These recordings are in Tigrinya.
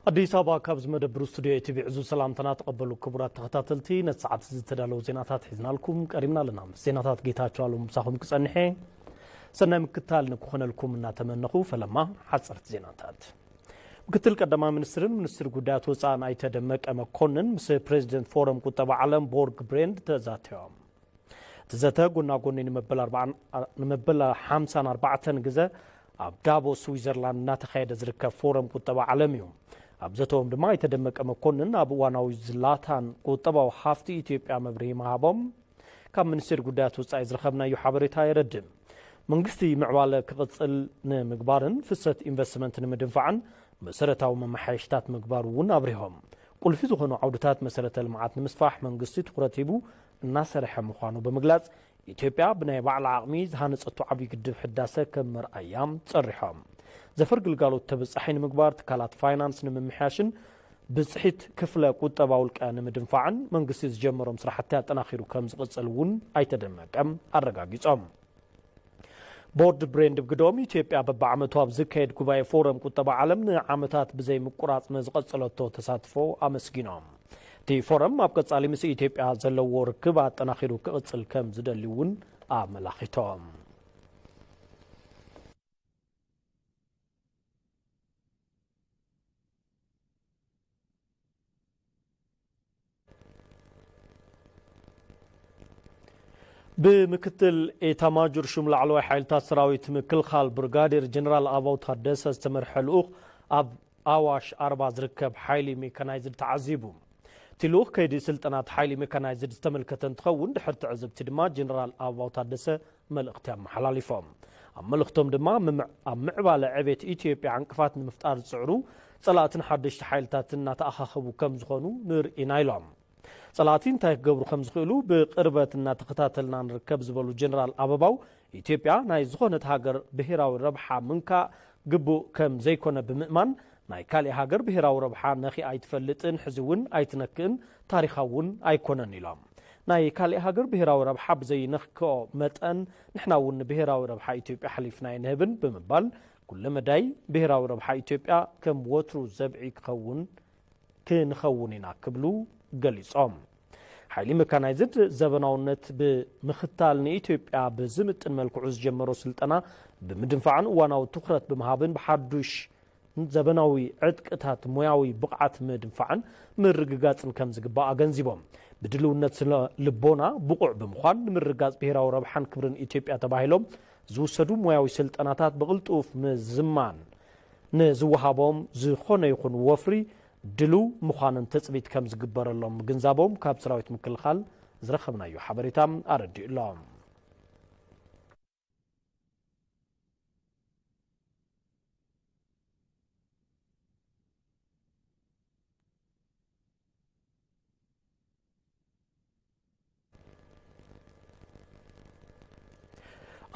ኣዲስ ኣበባ ካብ ዝመደብሩ ስቱድዮ ኤቲቪ ዕዙዝ ሰላምታና ተቐበሉ። ክቡራት ተኸታተልቲ፣ ነቲ ሰዓት ዝተዳለዉ ዜናታት ሒዝናልኩም ቀሪብና ኣለና። ምስ ዜናታት ጌታቸው ኣሉ ምሳኹም ክጸንሐ። ሰናይ ምክታል ንክኾነልኩም እናተመነኹ፣ ፈለማ ሓጸርቲ ዜናታት። ምክትል ቀዳማይ ሚኒስትርን ሚኒስትር ጉዳያት ወፃእን ኣይተ ደመቀ መኮንን ምስ ፕሬዚደንት ፎረም ቁጠባ ዓለም ቦርግ ብሬንድ ተዛተዮም። እቲ ዘተ ጎና ጎኒ ንመበል ኣርባዓን፣ ንመበል ሓምሳን ኣርባዕተን ግዘ ኣብ ዳቮስ ስዊዘርላንድ እናተኻየደ ዝርከብ ፎረም ቁጠባ ዓለም እዩ። ኣብ ዘተኦም ድማ ኣይተ ደመቀ መኮንን ኣብ እዋናዊ ዝላታን ቁጠባዊ ሃፍቲ ኢትዮጵያ መብርሂ ምሃቦም ካብ ሚኒስቴር ጉዳያት ወፃኢ ዝረኸብናዮ ሓበሬታ የረድእ። መንግስቲ ምዕባለ ክቕፅል ንምግባርን ፍሰት ኢንቨስትመንት ንምድንፋዕን መሰረታዊ መመሓየሽታት ምግባር እውን ኣብሪሆም። ቁልፊ ዝኾኑ ዓውድታት መሰረተ ልምዓት ንምስፋሕ መንግስቲ ትኹረት ሂቡ እናሰርሐ ምዃኑ ብምግላፅ፣ ኢትዮጵያ ብናይ ባዕላ ዓቕሚ ዝሃነፀቶ ዓብዪ ግድብ ህዳሰ ከም መርኣያ ፀሪሖም። ዘፈር ግልጋሎት ተበፃሒ ንምግባር፣ ትካላት ፋይናንስ ንምምሕያሽን ብፅሒት ክፍለ ቁጠባ ውልቀ ንምድንፋዕን መንግስቲ ዝጀመሮም ስራሕቲ ኣጠናኺሩ ከም ዝቕፅል እውን ኣይተ ደመቀ ኣረጋጊፆም። ቦርድ ብሬንድ ብግደኦም፣ ኢትዮጵያ በብዓመቱ ኣብ ዝካየድ ጉባኤ ፎረም ቁጠባ ዓለም ንዓመታት ብዘይ ምቁራፅ ንዝቐፀለቶ ተሳትፎ ኣመስጊኖም። እቲ ፎረም ኣብ ቀፃሊ ምስ ኢትዮጵያ ዘለዎ ርክብ ኣጠናኺሩ ክቕፅል ከም ዝደሊ እውን ኣመላኺቶም። ብምክትል ኤታማጆር ሹም ላዕለዋይ ሓይልታት ሰራዊት ምክልኻል ብርጋዴር ጀነራል ኣበባው ታደሰ ዝተመርሐ ልኡኽ ኣብ ኣዋሽ ኣርባ ዝርከብ ሓይሊ ሜካናይዝድ ተዓዚቡ። እቲ ልኡኽ ከይዲ ስልጠናት ሓይሊ ሜካናይዝድ ዝተመልከተ እንትኸውን፣ ድሕሪ ትዕዝብቲ ድማ ጀነራል ኣበባው ታደሰ መልእኽቲ ኣመሓላሊፎም። ኣብ መልእኽቶም ድማ ምምዕ-፣ ኣብ ምዕባለ ዕቤት ኢትዮጵያ ዕንቅፋት ንምፍጣር ዝጽዕሩ ጸላእትን ሓደሽቲ ሓይልታትን እናተኣኻኸቡ ከም ዝኾኑ ንርኢ ኢና ኢሎም። ጸላእቲ እንታይ ክገብሩ ከም ዝኽእሉ ብቕርበት እናተኸታተልና ንርከብ ዝበሉ ጀነራል ኣበባው፣ ኢትዮጵያ ናይ ዝኾነት ሃገር ብሄራዊ ረብሓ ምንካእ ግቡእ ከም ዘይኮነ ብምእማን፣ ናይ ካሊእ ሃገር ብሄራዊ ረብሓ ነኺኣ ኣይትፈልጥን፣ ሕዚ እውን ኣይትነክእን፣ ታሪኻ እውን ኣይኮነን ኢሎም። ናይ ካሊእ ሃገር ብሄራዊ ረብሓ ብዘይነክኦ መጠን፣ ንሕና እውን ንብሄራዊ ረብሓ ኢትዮጵያ ሓሊፍና ኣይንህብን ብምባል፣ ኩለመዳይ ብሄራዊ ረብሓ ኢትዮጵያ ከም ወትሩ ዘብዒ ክኸውን፣ ክንኸውን ኢና ክብሉ ገሊጾም። ሓይሊ መካናይዝድ ዘበናውነት ብምኽታል ንኢትዮጵያ ብዝምጥን መልክዑ ዝጀመሮ ስልጠና ብምድንፋዕን እዋናዊ ትኹረት ብምሃብን ብሓዱሽ ዘበናዊ ዕጥቅታት ሞያዊ ብቕዓት ምድንፋዕን ምርግጋጽን ከም ዝግባእ ኣገንዚቦም። ብድልውነት ስነ ልቦና ብቑዕ ብምዃን ንምርግጋጽ ብሄራዊ ረብሓን ክብርን ኢትዮጵያ ተባሂሎም ዝውሰዱ ሞያዊ ስልጠናታት ብቕልጡፍ ምዝማን ንዝወሃቦም ዝኾነ ይኹን ወፍሪ ድሉው ምዃንን ትጽቢት ከም ዝግበረሎም ምግንዛቦም ካብ ሰራዊት ምክልኻል ዝረኸብናዮ ሓበሬታ ኣረዲኡ ኣሎ።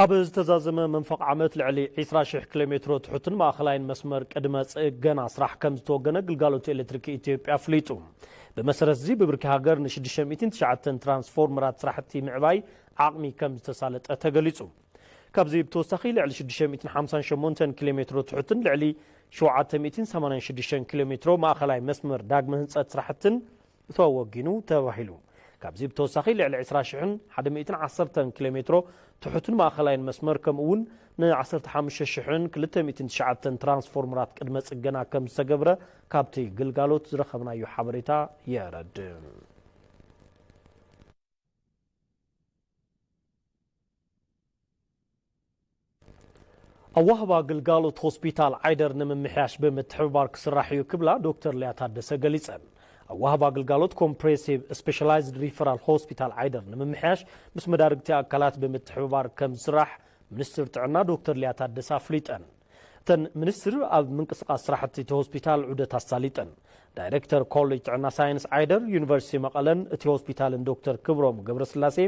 ኣብ ዝተዛዘመ መንፈቕ ዓመት ልዕሊ ዕስራ ሽሕ ኪሎ ሜትሮ ትሑትን ማእኸላይን መስመር ቅድመ ጽገና ስራሕ ከም ዝተወገነ ግልጋሎት ኤሌክትሪክ ኢትዮጵያ ኣፍሊጡ። ብመሰረት እዚ ብብርኪ ሃገር ን ሽዱሽተ ሚእትን ትሽዓተን ትራንስፎርመራት ስራሕቲ ምዕባይ ዓቕሚ ከም ዝተሳለጠ ተገሊጹ። ካብዚ ብተወሳኺ ልዕሊ ሽዱሽተ ሚእትን ሓምሳን ሸሞንተን ኪሎ ሜትሮ ትሑትን ልዕሊ ሸውዓተ ሚእትን ሰማንያን ሽዱሽተን ኪሎ ሜትሮ ማእኸላይ መስመር ዳግመ ህንፀት ስራሕትን ተወጊኑ ተባሂሉ። ካብዚ ብተወሳኺ ልዕሊ ዕስራ ሽሕን ሓደ ሚእትን ዓሰርተን ኪሎ ሜትሮ ትሑትን ማእኸላይን መስመር ከምኡ እውን ን ዓሰርተ ሓሙሽተ ሽሕን ክልተ ሚእትን ትሽዓተን ትራንስፎርመራት ቅድመ ፅገና ከም ዝተገብረ ካብቲ ግልጋሎት ዝረኸብናዮ ሓበሬታ የረድእ። ኣዋህባ ግልጋሎት ሆስፒታል ዓይደር ንምምሕያሽ ብምትሕብባር ክስራሕ እዩ ክብላ ዶክተር ሊያ ታደሰ ገሊጸን። ኣዋህባ ግልጋሎት ኮምፕሬሲቭ ስፔሻላይዝድ ሪፈራል ሆስፒታል ዓይደር ንምምሕያሽ ምስ መዳርግቲ ኣካላት ብምትሕብባር ከም ዝስራሕ ሚኒስትር ጥዕና ዶክተር ሊያ ታደሰ ኣፍሊጠን። እተን ሚኒስትር ኣብ ምንቅስቃስ ስራሕቲ እቲ ሆስፒታል ዑደት ኣሳሊጠን። ዳይሬክተር ኮሌጅ ጥዕና ሳይንስ ዓይደር ዩኒቨርሲቲ መቐለን እቲ ሆስፒታልን ዶክተር ክብሮም ገብረስላሴ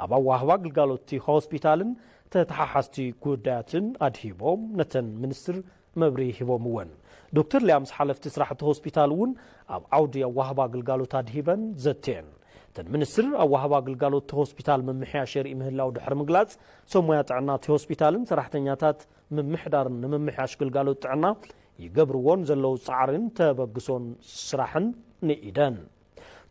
ኣብ ኣዋህባ ግልጋሎት እቲ ሆስፒታልን ተተሓሓዝቲ ጉዳያትን ኣድሂቦም ነተን ሚኒስትር መብርሂ ሂቦምወን። ዶክተር ሊያ ምስ ሓለፍቲ ስራሕቲ ሆስፒታል እውን ኣብ ዓውዲ ኣዋህባ ግልጋሎት ኣድሂበን ዘትየን። እተን ሚኒስትር ኣዋህባ ግልጋሎት እቲ ሆስፒታል ምምሕያሽ የርኢ ምህላው ድሕሪ ምግላፅ፣ ሰብ ሞያ ጥዕና እቲ ሆስፒታልን ሰራሕተኛታት ምምሕዳርን ንምምሕያሽ ግልጋሎት ጥዕና ይገብርዎ ንዘለዉ ጻዕርን ተበግሶን ስራሕን ንኢደን።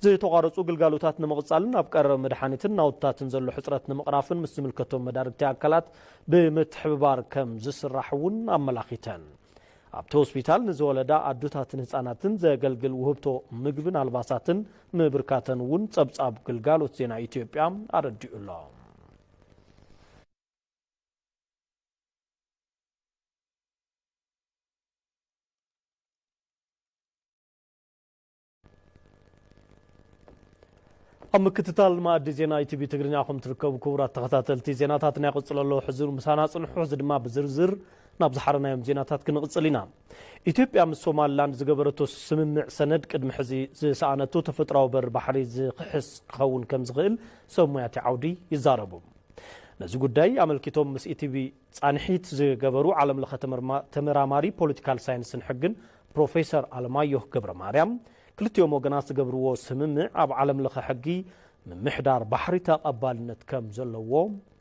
ዝተቋረጹ ግልጋሎታት ንምቕጻልን ኣብ ቀረብ መድሓኒትን ናውትታትን ዘሎ ሕጽረት ንምቕራፍን ምስ ዝምልከቶም መዳርግቲ ኣካላት ብምትሕብባር ከም ዝስራሕ እውን ኣመላኺተን። ኣብቲ ሆስፒታል ንዝወለዳ ኣዶታትን ህጻናትን ዘገልግል ውህብቶ ምግብን ኣልባሳትን ምብርካተን እውን ጸብጻብ ግልጋሎት ዜና ኢትዮጵያ ኣረዲኡ ኣሎ። ኣብ ምክትታል መኣዲ ዜና ኢቲቪ ትግርኛ ከም ትርከቡ ክቡራት ተኸታተልቲ፣ ዜናታትና ይቕጽል ኣሎ። ሕዚ ምሳና ጽንሑ። እዚ ድማ ብዝርዝር ናብ ዝሓረናዮም ዜናታት ክንቕጽል ኢና። ኢትዮጵያ ምስ ሶማሊላንድ ዝገበረቶ ስምምዕ ሰነድ ቅድሚ ሕዚ ዝሰኣነቶ ተፈጥሮኣዊ በሪ ባሕሪ ዝኽሕስ ክኸውን ከም ዝኽእል ሰብ ሞያቲ ዓውዲ ይዛረቡ። ነዚ ጉዳይ ኣመልኪቶም ምስ ኢቲቪ ጻንሒት ዝገበሩ ዓለምለኸ ተመርማ-፣ ተመራማሪ ፖለቲካል ሳይንስን ሕግን ፕሮፌሰር ኣለማየሁ ገብረ ማርያም፣ ክልቲኦም ወገናት ዝገብርዎ ስምምዕ ኣብ ዓለምለኸ ሕጊ ምምሕዳር ባሕሪ ተቐባልነት ከም ዘለዎ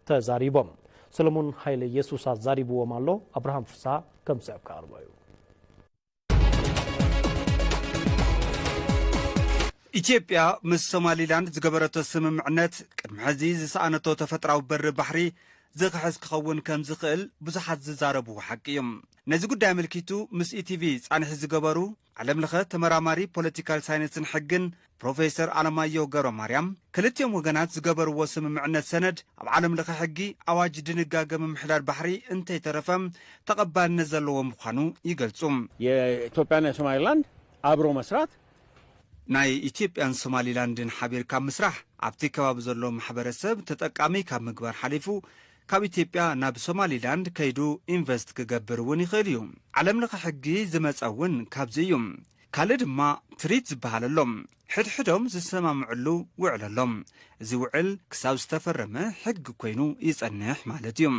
ተዛሪቦም። ሰለሞን ሃይለ ኢየሱስ ኣዛሪብዎም ኣሎ። ኣብርሃም ፍስሃ ከም ዝስዕብ ከቕርቦ እዩ። ኢትዮጵያ ምስ ሶማሊላንድ ዝገበረቶ ስምምዕነት ቅድሚ ሕዚ ዝሰኣነቶ ተፈጥራዊ በሪ ባሕሪ ዝኽሕስ ክኸውን ከም ዝኽእል ብዙሓት ዝዛረብዎ ሓቂ እዩ። ነዚ ጉዳይ ኣመልኪቱ ምስ ኢቲቪ ጻንሒ ዝገበሩ ዓለምለኸ ተመራማሪ ፖለቲካል ሳይንስን ሕግን ፕሮፌሰር ኣለማየሁ ገብረ ማርያም፣ ክልቲኦም ወገናት ዝገበርዎ ስምምዕነት ሰነድ ኣብ ዓለምለኸ ሕጊ ኣዋጅ ድንጋገ ምምሕዳር ባሕሪ እንተይተረፈ ተቐባልነት ዘለዎ ምዃኑ ይገልጹ። የኢትዮጵያና የሶማሊላንድ አብሮ መስራት ናይ ኢትዮጵያን ሶማሊላንድን ሓቢርካ ምስራሕ ኣብቲ ከባቢ ዘሎ ማሕበረሰብ ተጠቃሚ ካብ ምግባር ሓሊፉ ካብ ኢትዮጵያ ናብ ሶማሊላንድ ከይዱ ኢንቨስት ክገብር እውን ይኽእል እዩ። ዓለምለኸ ሕጊ ዝመጸ እውን ካብዚ እዩ። ካልእ ድማ ትሪት ዝበሃል ኣሎ። ሕድሕዶም ዝሰማምዕሉ ውዕል ኣሎ። እዚ ውዕል ክሳብ ዝተፈረመ ሕጊ ኮይኑ ይጸንሕ ማለት እዩ።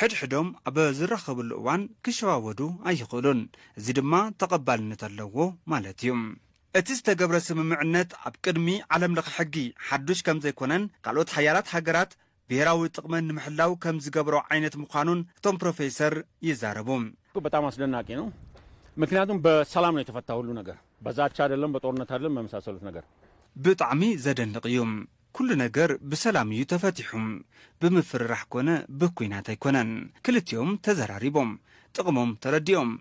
ሕድሕዶም ኣብ ዝራኸብሉ እዋን ክሸዋወዱ ኣይኽእሉን። እዚ ድማ ተቐባልነት ኣለዎ ማለት እዩ። እቲ ዝተገብረ ስምምዕነት ኣብ ቅድሚ ዓለምለኸ ሕጊ ሓዱሽ ከም ዘይኮነን ካልኦት ሓያላት ሃገራት ብሄራዊ ጥቕመን ንምሕላው ከም ዝገብሮ ዓይነት ምዃኑን እቶም ፕሮፌሰር ይዛረቡ። በጣም አስደናቂ ነው። ምክንያቱም በሰላም ነው የተፈታ ሁሉ ነገር። በዛቻ አይደለም፣ በጦርነት አይደለም፣ በመሳሰሉት ነገር። ብጣዕሚ ዘደንቕ እዩ። ኩሉ ነገር ብሰላም እዩ ተፈቲሑ። ብምፍርራሕ ኮነ ብኲናት ኣይኮነን። ክልቲኦም ተዘራሪቦም፣ ጥቕሞም ተረዲኦም።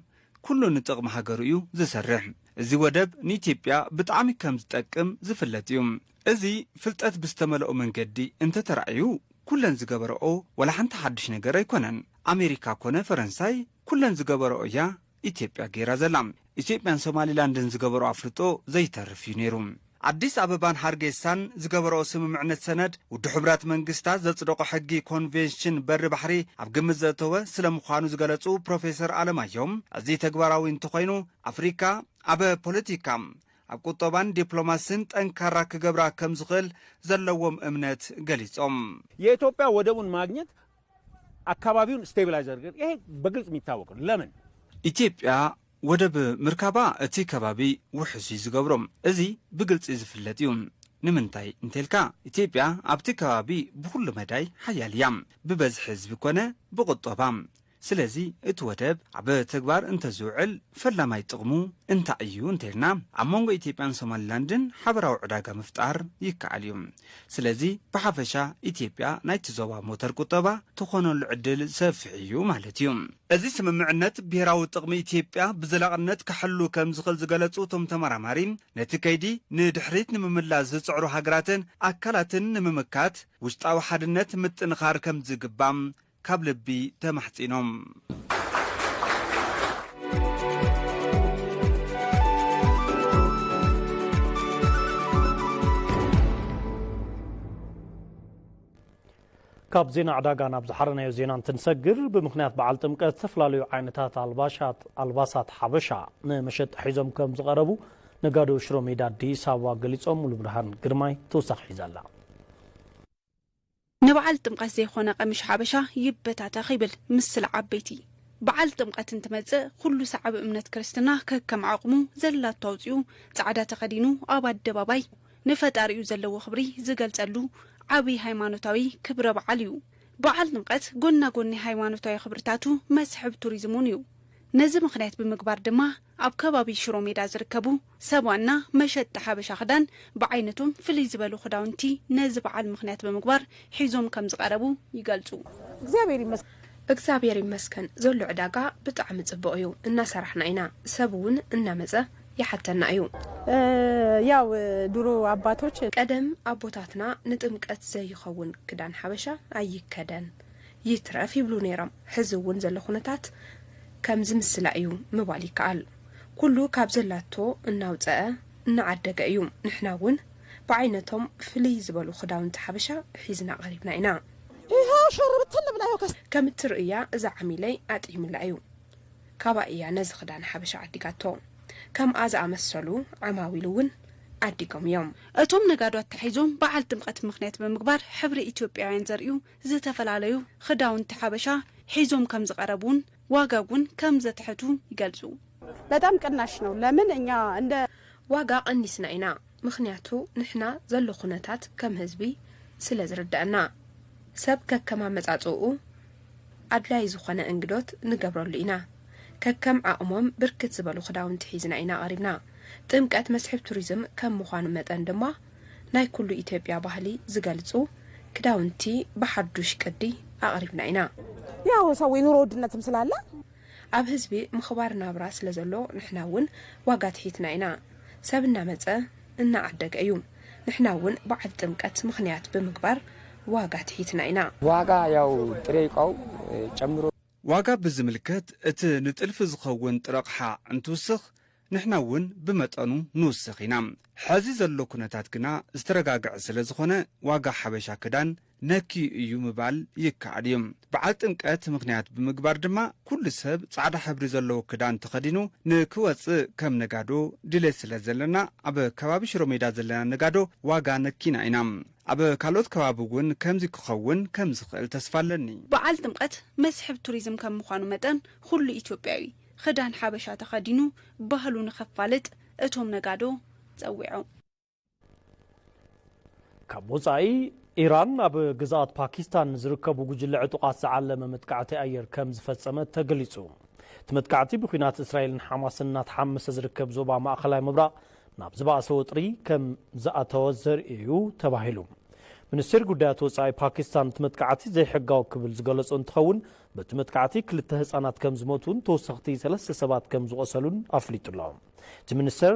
ኩሉ ንጥቕሚ ሃገሩ እዩ ዝሰርሕ። እዚ ወደብ ንኢትዮጵያ ብጣዕሚ ከም ዝጠቅም ዝፍለጥ እዩ። እዚ ፍልጠት ብዝተመልኦ መንገዲ እንተተራእዩ፣ ኩለን ዝገበረኦ ዋላ ሓንቲ ሓድሽ ነገር ኣይኮነን። ኣሜሪካ ኮነ ፈረንሳይ ኩለን ዝገበረኦ እያ ኢትዮጵያ ገይራ ዘላ። ኢትዮጵያን ሶማሊላንድን ዝገበረኦ ኣፍልጦ ዘይተርፍ እዩ ነይሩ። ኣዲስ ኣበባን ሃርጌሳን ዝገበረኦ ስምምዕነት ሰነድ ውድብ ሕቡራት መንግስታት ዘጽደቆ ሕጊ ኮንቬንሽን በሪ ባሕሪ ኣብ ግምት ዘእተወ ስለ ምዃኑ ዝገለጹ ፕሮፌሰር ኣለማዮም፣ እዚ ተግባራዊ እንተኾይኑ ኣፍሪካ ኣብ ፖለቲካ፣ ኣብ ቁጠባን ዲፕሎማስን ጠንካራ ክገብራ ከም ዝኽእል ዘለዎም እምነት ገሊጾም። የኢትዮጵያ ወደቡን ማግኘት አካባቢውን ስቴቢላይዝ አድርገን፣ ይሄ በግልጽ የሚታወቅ ነው። ለምን? ኢትዮጵያ ወደብ ምርካባ እቲ ከባቢ ውሑስ እዩ ዝገብሮ። እዚ ብግልጺ ዝፍለጥ እዩ። ንምንታይ እንተልካ፣ ኢትዮጵያ ኣብቲ ከባቢ ብኹሉ መዳይ ሓያል እያ። ብበዝሒ ህዝቢ ኮነ ብቁጠባ። ስለዚ እቲ ወደብ ኣብ ተግባር እንተዝውዕል ፈላማይ ጥቕሙ እንታይ እዩ እንተልና፣ ኣብ መንጎ ኢትዮጵያን ሶማሊላንድን ሓበራዊ ዕዳጋ ምፍጣር ይከኣል እዩ። ስለዚ ብሓፈሻ ኢትዮጵያ ናይቲ ዞባ ሞተር ቁጠባ ትኾነሉ ዕድል ሰፊሕ እዩ ማለት እዩ። እዚ ስምምዕነት ብሄራዊ ጥቕሚ ኢትዮጵያ ብዘላቕነት ክሕሉ ከም ዝኽእል ዝገለጹ እቶም ተመራማሪ፣ ነቲ ከይዲ ንድሕሪት ንምምላስ ዝጽዕሩ ሃገራትን ኣካላትን ንምምካት ውሽጣዊ ሓድነት ምጥንኻር ከም ዝግባእ ካብ ልቢ ተማሕጺኖም። ካብ ዜና ዕዳጋ ናብ ዝሓረናዮ ዜና እንትንሰግር፣ ብምኽንያት በዓል ጥምቀት ዝተፈላለዩ ዓይነታት ኣልባሻት፣ ኣልባሳት ሓበሻ ንመሸጣ ሒዞም ከም ዝቐረቡ ነጋዶ ሽሮ ሜዳ ኣዲስ ኣበባ ገሊጾም። ሙሉብርሃን ግርማይ ተወሳኺ ሒዛ ኣላ። ንበዓል ጥምቀት ዘይኮነ ቀሚሽ ሓበሻ ይበታተኽ ይብል ምስል ዓበይቲ። በዓል ጥምቀት እንትመጽእ ኩሉ ሰዓቢ እምነት ክርስትና ከከም ዓቕሙ ዘላቶ ኣውጺኡ ጻዕዳ ተኸዲኑ ኣብ ኣደባባይ ንፈጣሪኡ ዘለዎ ክብሪ ዝገልጸሉ ዓቢ ሃይማኖታዊ ክብረ በዓል እዩ። በዓል ጥምቀት ጎና ጎኒ ሃይማኖታዊ ክብርታቱ መስሕብ ቱሪዝም እውን እዩ። ነዚ ምኽንያት ብምግባር ድማ ኣብ ከባቢ ሽሮ ሜዳ ዝርከቡ ሰብ ዋና መሸጢ ሓበሻ ክዳን ብዓይነቶም ፍልይ ዝበሉ ክዳውንቲ ነዚ በዓል ምኽንያት ብምግባር ሒዞም ከም ዝቐረቡ ይገልጹ። እግዚኣብሔር ይመስገን። እግዚኣብሔር ይመስገን፣ ዘሎ ዕዳጋ ብጣዕሚ ጽቡቕ እዩ። እናሰራሕና ኢና። ሰብ እውን እናመጸ ይሓተና እዩ። እ፣ ያው ድሮ ኣባቶች ቀደም ኣቦታትና ንጥምቀት ዘይኸውን ክዳን ሓበሻ ኣይከደን ይትረፍ ይብሉ ነይሮም። ሕዚ እውን ዘሎ ኩነታት ከምዚ ምስላ እዩ ምባል ይከኣል። ኩሉ ካብ ዘላቶ እናውፀአ እናዓደገ እዩ። ንሕና እውን ብዓይነቶም ፍልይ ዝበሉ ክዳውንቲ ሓበሻ ሒዝና ቀሪብና ኢና። ይኸው ሽር ብትን ብላ ይኸው ከስ- ከም እትርእያ እዛ ዓሚለይ ኣጥዒምላ እዩ። ካባ እያ ነዚ ክዳን ሓበሻ ዓዲጋቶ። ከምኣ ዝኣመሰሉ ዓማዊል እውን ዓዲጎም እዮም። እቶም ነጋዶ ኣተሓሒዞም በዓል ጥምቀት ምኽንያት ብምግባር ሕብሪ ኢትዮጵያውያን ዘርእዩ ዝተፈላለዩ ክዳውንቲ ሓበሻ ሒዞም ከም ዝቐረቡ እውን ዋጋ እውን ከም ዘትሕቱ ይገልጹ። በጣም ቅናሽ ነው። ለምን እኛ እንደ ዋጋ ቀኒስና ኢና። ምኽንያቱ ንሕና ዘሎ ኩነታት ከም ህዝቢ ስለ ዝርዳእና። ሰብ ከከም ኣመጻጽኡ ኣድላይ ዝኾነ እንግዶት ንገብረሉ ኢና። ከከም ዓቕሞም ብርክት ዝበሉ ክዳውንቲ ሒዝና ኢና ቀሪብና። ጥምቀት መስሕብ ቱሪዝም ከም ምዃኑ መጠን ድማ ናይ ኩሉ ኢትዮጵያ ባህሊ ዝገልጹ ክዳውንቲ ብሓዱሽ ቅዲ ኣቕሪብና ኢና። ያው ሰው የኑሮ ውድነትም ስላለ ኣብ ህዝቢ ምኽባር ናብራ ስለ ዘሎ ንሕና እውን ዋጋ ትሒትና ኢና። ሰብ እናመጸ እናዓደገ እዩ። ንሕና እውን በዓል ጥምቀት ምኽንያት ብምግባር ዋጋ ትሒትና ኢና። ዋጋ ያው ጥሬ እቃው ጨምሮ ዋጋ ብዝምልከት እቲ ንጥልፊ ዝኸውን ጥረ ኣቕሓ እንትውስኽ ንሕና እውን ብመጠኑ ንውስኽ ኢና። ሕዚ ዘሎ ኩነታት ግና ዝተረጋግዐ ስለ ዝኾነ ዋጋ ሓበሻ ክዳን ነኪ እዩ ምባል ይከኣል እዩ። በዓል ጥምቀት ምኽንያት ብምግባር ድማ ኩሉ ሰብ ጻዕዳ ሕብሪ ዘለዎ ክዳን ተኸዲኑ ንክወጽእ ከም ነጋዶ ድሌት ስለ ዘለና ኣብ ከባቢ ሽሮ ሜዳ ዘለና ነጋዶ ዋጋ ነኪና ኢና። ኣብ ካልኦት ከባቢ እውን ከምዚ ክኸውን ከም ዝኽእል ተስፋ ኣለኒ። በዓል ጥምቀት መስሕብ ቱሪዝም ከም ምዃኑ መጠን ኩሉ ኢትዮጵያዊ ክዳን ሓበሻ ተኸዲኑ ባህሉ ንኸፋልጥ እቶም ነጋዶ ጸዊዖም። ካብ ወጻኢ፣ ኢራን ኣብ ግዝኣት ፓኪስታን ንዝርከቡ ጉጅለ ዕጡቓት ዝዓለመ መጥቃዕቲ ኣየር ከም ዝፈጸመት ተገሊጹ። እቲ መጥቃዕቲ ብኲናት እስራኤልን ሓማስን እናተሓመሰ ዝርከብ ዞባ ማእኸላይ ምብራቕ ናብ ዝበኣሰ ወጥሪ ከም ዝኣተወ ዘርኢ እዩ ተባሂሉ። ሚኒስቴር ጉዳያት ወጻኢ ፓኪስታን እቲ መጥቃዕቲ ዘይሕጋዊ ክብል ዝገለጾ እንትኸውን፣ በቲ መጥቃዕቲ ክልተ ህጻናት ከም ዝሞቱን ተወሰኽቲ ሰለስተ ሰባት ከም ዝቖሰሉን ኣፍሊጡ ኣሎ። እቲ ሚኒስተር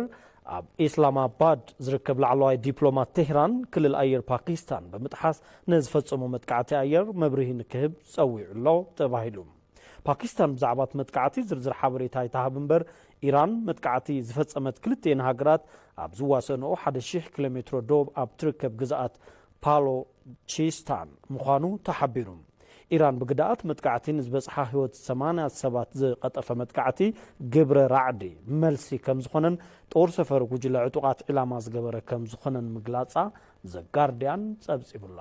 ኣብ ኢስላማባድ ዝርከብ ላዕለዋይ ዲፕሎማት ቴህራን ክልል ኣየር ፓኪስታን ብምጥሓስ ንዝፈጸሞ መጥቃዕቲ ኣየር መብርሂ ንክህብ ጸዊዑ ኣሎ ተባሂሉ። ፓኪስታን ብዛዕባ እቲ መጥቃዕቲ ዝርዝር ሓበሬታ ኣይትሃብ እምበር፣ ኢራን መጥቃዕቲ ዝፈጸመት ክልቲኤን ሃገራት ኣብ ዝዋሰንኦ ሓደ ሺሕ ኪሎ ሜትሮ ዶብ ኣብ ትርከብ ግዝኣት ፓሎቺስታን ምዃኑ ተሓቢሩ። ኢራን ብግድኣት መጥቃዕቲ ንዝበጽሓ ህይወት ሰማንያ ሰባት ዝቐጠፈ መጥቃዕቲ ግብረ ራዕዲ መልሲ ከም ዝኾነን ጦር ሰፈር ጉጅለ ዕጡቓት ዒላማ ዝገበረ ከም ዝኾነን ምግላጻ ዘጋርድያን ጸብጺቡ'ሎ።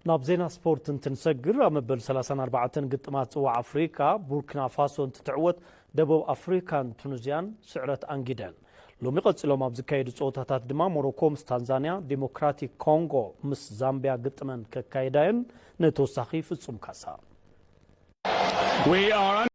ናብ ዜና ስፖርት እንትንሰግር፣ ኣብ መበል ሰላሳን ኣርባዕተን ግጥማት ጽዋዕ ኣፍሪካ ቡርኪና ፋሶ እንትትዕወት፣ ደቡብ ኣፍሪካን ቱኒዝያን ስዕረት ኣንጊደን። ሎሚ ቀጺሎም ኣብ ዝካየዱ ጸወታታት ድማ ሞሮኮ ምስ ታንዛንያ፣ ዲሞክራቲክ ኮንጎ ምስ ዛምቢያ ግጥመን ከካይዳ እየን። ንተወሳኺ ፍጹም ካሳ። We are